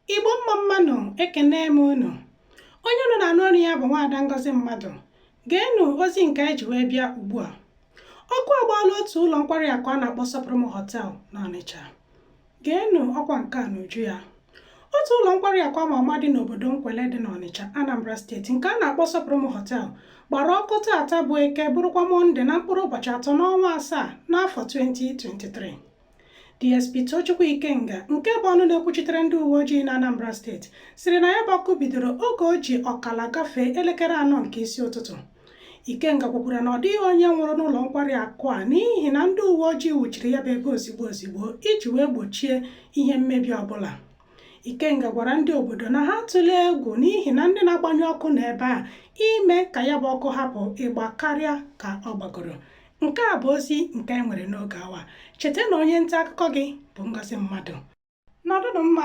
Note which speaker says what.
Speaker 1: Igbo, mma mma nụ! Ekene m unu. Onye unu na-anụ ọnụ ya bụ Nwaada Ngozi Mmadụ. Geenụ ozi nke anyị ji wee bịa ugbu a. Ọkụ agbaala otu ụlọ nkwari akụ a na-akpọ Sọpụrụ m Hotel n'Ọnịcha. Geenụ ọkwa nke a n'uju ya. Otu ụlọ nkwari akụ ama ama dị n'obodo Nkwele dị n'Ọnịcha, Anambra Steeti, nke a na-akpọ Sọpụrụ m Hotel, gbara ọkụ taata bụ Eke, bụrụkwa Mọnde, na mkpụrụ ụbọchị 3 n'ọnwa 7 n'afọ 2023. DSP Tochukwu Ikenga, nke bụ ọnụ na-ekwuchitere ndị uwe ojii na Anambra Steeti, sịrị na ya bụ ọkụ bidoro oge o ji ọkala gafee elekere 4 nke isi ụtụtụ. Ikenga kwukwara na ọ dịghị onye nwụrụ n'ụlọ nkwari akụ a n'ihi na ndị uwe ojii wuchiri ya bụ ebe ozigbo ozigbo iji wee gbochie ihe mmebi ọbụla. Ikenga gwara ndị obodo na ha atụla egwu n'ihi na ndị na-agbanyụ ọkụ nọ ebe a ime ka ya bụ ọkụ hapụ ịgba karịa ka ọ gbagoro. Nke a bụ ozi nke anyị nwere n'oge awa. Cheta na onye nta akụkọ gị bụ Ngozi Mmadụ. Nọdụnụ mma.